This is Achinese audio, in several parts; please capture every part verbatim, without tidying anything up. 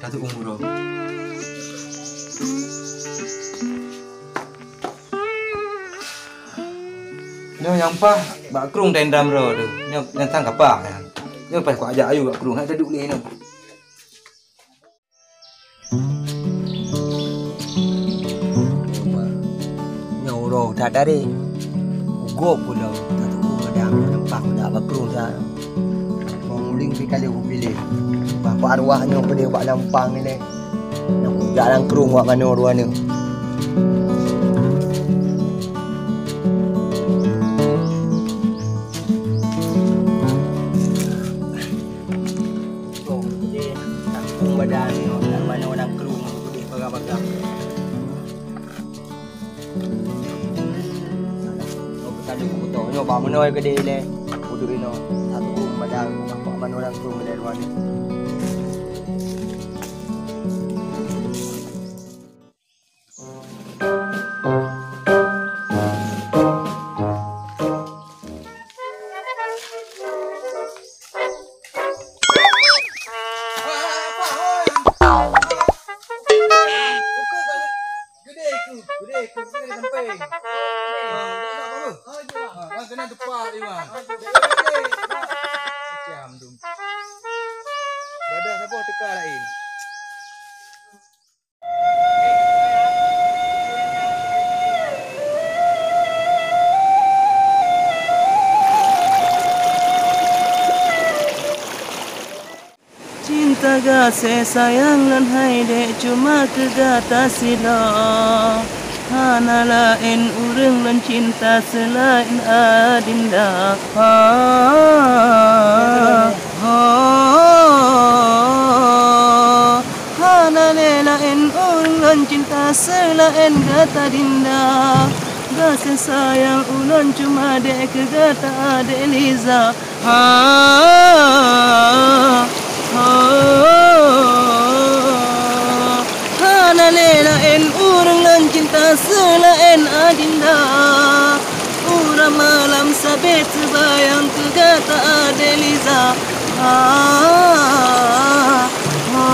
Satu umroh. Nyoe nyang paih bak krueng tendam droe tu. Nyoe nyang sang kapah nyan. Nyoe paih kuajak ayue bak krueng, hana teuduek lé nyoe. Nyoe uroe that dari. Ugop pula, tak tahu kadang nampak udah bak krueng dah. Mau muling pi kali kupiléh. Bapak arwah nyoe keudeh bak lampang ilée. Nyang kujak lam krueng wak manoe dua nyoe. Tuh, keudeh, lam krueng badan nyoe, lam manoe lam krueng, keudeh paga-paga. Nyoe peutanyoe kutoh, nyoe bak meunoe keudeh ilée. Udeueng inoe, satu badan, bak manoe lam krueng ilée dua nyoe. Macam tu. Dada saboh teuka laén. Cinta gaséh sayang lôn hai dék, cuma keu gata sidroe. Hana laén ureuëng lôn cinta seulaén adinda. Ha, ha, hana lé laén ureuëng lôn cinta seulaén gata dinda. Gaséh sayang ulôn cuma dék keu gata adék Liza. Ha, ha, hana lé laén ureuëng lôn cinta seulaén adinda. Uroe malam sabe teubayang keu gata adék Liza. Ha, ha.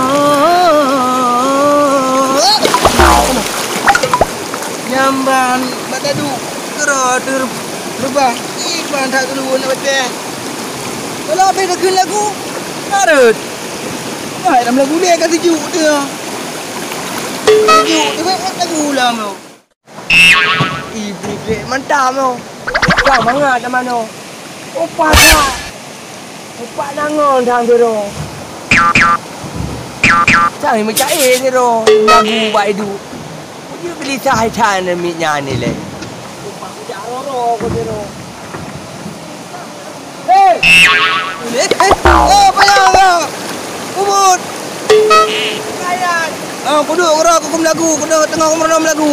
Nyamban bak taduek keudroe teureubah iban that geuluwon na batée. Kalau habéh takheun lagu, hareuet. Hai, lam lagu lé ka sijuek teuh. Sijuek teuh, lagu lam tu. Ibu gek mantap tu. Ka mangat lam manoe. Upah na. Upah na ngon dang biro. Sang meucai biro. Lagu bak iduek. Uji gelisah hai chan miet nyan ni lé. Upah jak roro ko biro. Hei! Eh, eh, oh, payah ka. Ubut. Payah. Ah, kuduek keudroe ku meulagu, kuduek teungoh ku meurunoe meulagu.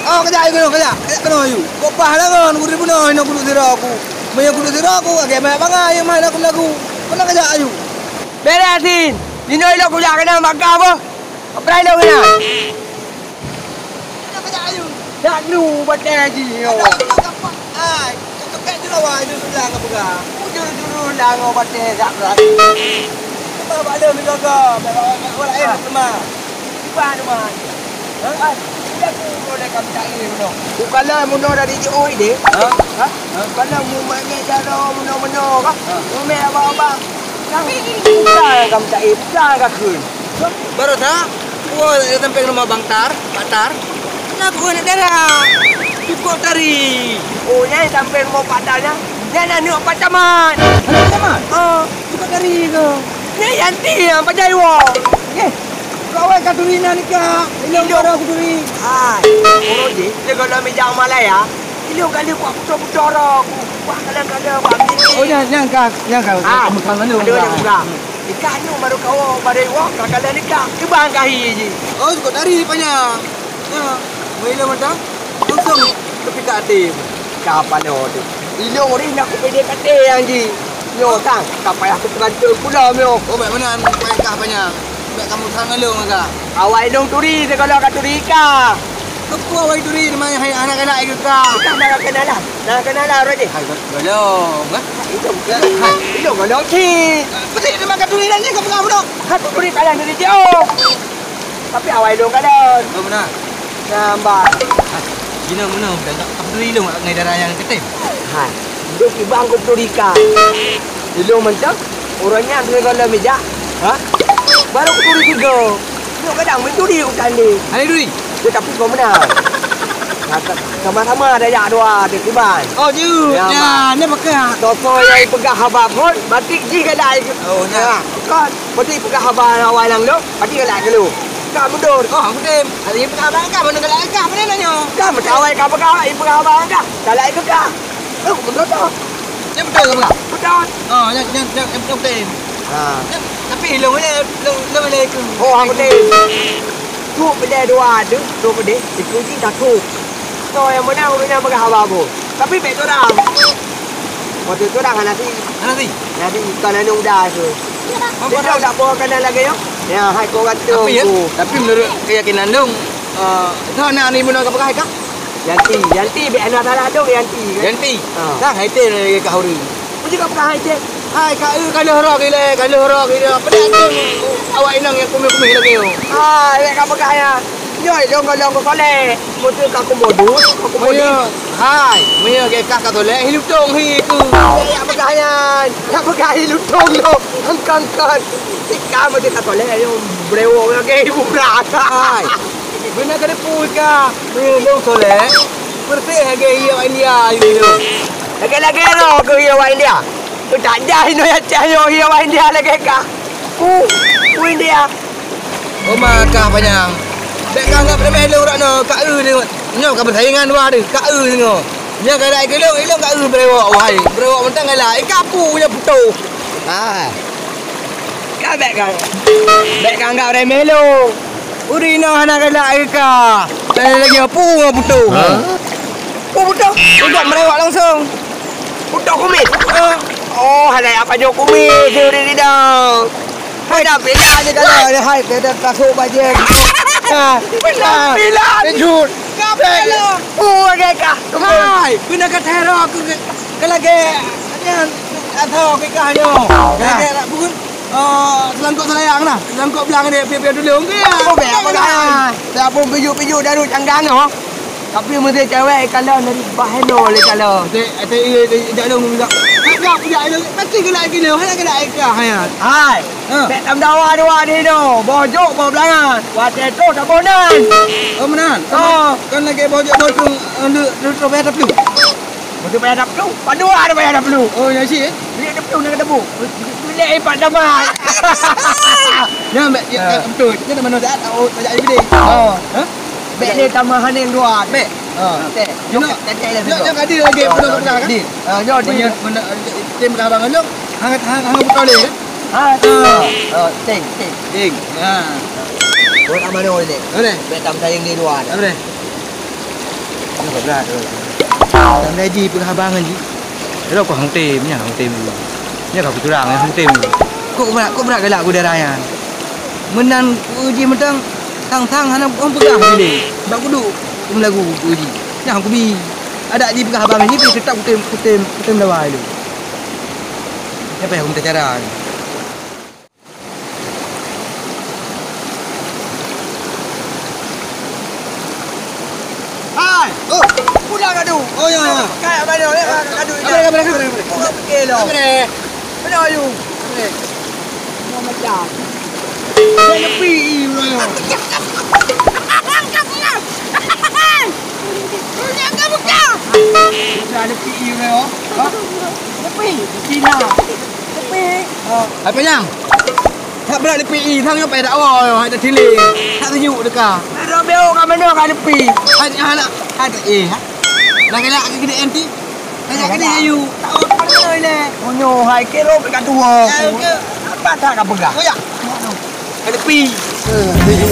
Ah, kajak ayu keunoe, kajak. Kajak keunoe ayu. Kok paih langon kuduek bunoe inoe kuduek sidroe ku. Meunyoe kuduek sidroe ku, agak banyak bangai, ayu mah aku meulagu. Keunoe kajak ayu. Beresin. Ninoe ilok kujak keunoe bak kah boh. Peugah lôn keunan. Dak lu batée jih nyoe. Ai, cukupkan julawa itu sudah enggak pegang. Juru-juru lah ngon batée dak berani. Cuba bak lôn meugaga, bak orang lain semua. Cuba tu mah. Ha? Ai, udah tu boleh kami cari meunoe. Bukanlah meunoe dari jiôh deh. Ha? Ha? Bukanlah mu mak nyek jaroe meunoe-meunoe kah? Ha. Mu mek abang-abang. Kang, bukan kami cari, bukan kakun. Baru tak? Wah, ya, sampai rumah Bang Tar, Pak Tar. Nak bukan nak darah. Cukup tari. Oh, nyai sampai rumah Pak Tar, ya? Nyai nak nengok Pak Camat. Pak Camat? Oh. Cukup tari ke? Nyai Yanti yang Pak Jaiwa. Eh, kau awak katuri nak nikah. Ilong baru aku turi. Hai, oh, je. Dia kalau meja malai, ya. Ilong kali buat putar-putar aku. Buat kala-kala, buat gini. Oh, nyang, nyang ka, nyang ka. Ah, kamu tangan lu. Ada, ada buka. Ikan nyoe baru kawoe, baru iwoe, ka kala nikah. Keuban kahi jih. Oh, suka tari panyang. Ya, meuilong mantong. Langsung tepikat até. Ka paloe tu. Ilong ri nak kupédé katé nyang jih. Nyoe tang, ka payah kupeugantung pulo nyoe. Oh, baik meunan, payah kah panyang. Baik kamu sang ngalong ka. Awai ilong turi, segala ka turi ka. Keupeue awai turi, teuma hai anak-anak Ka, ka na kenalan. Na kenalan ureueng jih. Hai, go-, golom, ha? Itu, hai, itu golom cit. Peutik dia makan turi nyan, kau pegang pula. Hai, turi kalah dari jauh. Tapi awai lôn kalon. Oh, beuna. Nampak. Hai, jinoe meunoe, dan tak, tak peduli lôn ngai dara nyang ketem. Hai, hidup ibang kau peduli ka. Ilôn mantap. Ureueng nyan keu gohlom ijak, ha? Baru kuturi tiga. Nyoe kadang mencuri utang deh. Hana duri? Ya, tapi kau menang. Nah, ka-, sama-sama ada jak dua deh, kiban. Oh, jeuet. Ya, nah, ni peugah. Soe-soe nyang peugah haba phon, batik jih galak. Oh, nah. Ya, kan? Batik peugah haba awai nang lom, batik galak keu lôn. Ka mundur. Oh, aku tem. Ada yang peugah haba kah, mana galak kah, mana nanya? Kan, awai ka peugah, yang peugah haba kah, galak keu kah. Oh, beutôi. Nyan beutôi ke peugah? Beutôi. Oh, nyan, nyan, nyan, nyan beutôi. Ha. Nyan, tapi lôn, lôn, lôn, lôn, lôn. Oh, hang beutôi. Tu beda dua tu, tu beda. Itu ji satu. So, yang mana orang yang peugah haba bu. Tapi baik tu dah. Waktu tu dah hana si. Hana si? Hana si, ikan anu dah tu. Apa dia dah? Tak bawa kena lagi, ya? Ya, hai kau kata. Tapi, ya, aku. Tapi menurut keyakinan lôn, eh, tu anak ni beuna ka peugah kah? Yanti, Yanti, bèk hana salah dong, Yanti. Yanti? Ha. Sang hai tem lagèe kah ureueng. Peue jeuet ka peugah hai tem? Hai, ka eu ka lheueh rok ilèe, ka lheueh rok ilèe. Peue dak tem awak inong nyang kumeh-kumeh lagèe nyoe? Ha, bèk ka peugah nyan. Nyoe lôn golom keu Soleh. Meuseu ka kumodus, ka kumodus. Meunyoe, hai, meunyoe gèt kah ka Soleh, hi lutông hi ku. Bèk jak peugah nyan. Jak peugah hi lutông lôn. Angkang-angkang. Tika meuseu ka Soleh, nyoe brewok lagèe ibu brat. Hai. Beuna ka teupeu ka, meunyoe lôn Soleh, peureséh lagèe ié awak India, you know. Lagèe-lagèe roh keu ié awak India. Keu tak jah inoe Aceh nyoe ié awak India lagèe kah. Ku, ku India. Oh, ma kah panyang. Bèk kah anggap remeh lôn rot nyoe, ka eu nyoe, nyoe ka peusaingan dua deh, ka eu nyoe. Nyoe galak keu lôn, ilôn ka eu brewok, wahai. Brewok mantong galak, i kapu nyoe putôh. Ha. Ka bèk ka, bèk ka anggap remeh lôn. Ureueng inong hana galak keu ka. Lagèe pu ngon putôh. Ha? Pu putôh, udop meurewak langsung. Putôh kumis. Ha. Oh, hana apa nyoe kumis, ureueng inong. Hana pila je kalau ada hai, ada kasut bajèe. Ha. Pila, pila. Kejut. Ka pila. Pu lagèe ka. Hai, guna ka teror aku ke, ke lagèe nyan. Atau ke kah nyoe. Nah. Lagèe nak pun, eh, selangkok selayang nah. Selangkok belang ni, pian-pian tulung ke ya? Oh, bèk apa dah. Dah pun pijuk-pijuk daru canggang nyoe. Tapi mesti cewek kalau dari baheno le kalau. Ate, ate, iya, iya, jak dong, jak. Agak, jak dong. Pasti kena gila, hanya kena ikhlas, hanya. Hai. Ha. Bèk tameudawa dua di sinoe. Boh jok, boh beulangan. Watèe troh saboh nan. Oh, meunan. Oh. Kan lagèe boh jok, boh trung, eh, le, le, troh payah taplu. Beutôi payah taplu. Padua ada payah taplu. Oh, ya sih, eh? Dia taplu nak taplu. Bila ipat dapat. Ya, mbak, ya, ha. Ya, betul. Dia dah mana dah? Oh, tak jadi gede. Oh. Ha? Bèk ni tamah haning dua. Bèk. Ha. Teh. Jok, jok, teh, teh, jok, jok. Jok, ada lagi, ha, pernah, pernah, kan? Di. Ha, jok, di. Punya, mana, tim dah bangun dong. Hangat, hangat, hangat betul ni, kan? Ha, ha. Ha, ting, ting. Ting. Ha. Buat amanah ni. Boleh. Bèk tam sayang di luar. Boleh. Ini berat tu. Tam gaji penghabangan ji. Kalau kau hang tem, nya hang tem dulu. Nya kau kurang, hang tem dulu. Kok berat, kok berat galak ku darah nyan. Meunan ku uji mantong, tang-tang hana orang peugah lé. Bak kudu ku meulagu ku uji. Nya hang kubi. Adak ji peugah abang ji, tapi tetap kutem, kutem, kutem dawa lé. Nya payah ku minta cara. Hai! Oh! Pulang gaduh! Oh, ya, ya. Kayak mana, ya, gaduh. Apa dia, apa dia, apa dia, apa dia? Oh, tak fikir lah. Apa dia? Mana you? Apa dia? Semua macam. Dia nyepi, you, you. Bukan nyepi, you, you. Ha? Nyepi, Cina. Nyepi. Ha. Apa yang? Tak berat lepi, eh, sang nyoe payah dakwa, hai tak tilik. Tak sejuk deka. Nak beok ka manoe ka lepi. Hai, hai, nak, hai tak, eh, ha? Nak galak ke gede enti? Nak galak gede ayu. Tak, oh, tak manoe le. Oh, nyoe hai kilo pih ka tuwo. Ya, ke? Apa tak ka peugah? Oh, ya. Ka lepi. Eh, sejuk.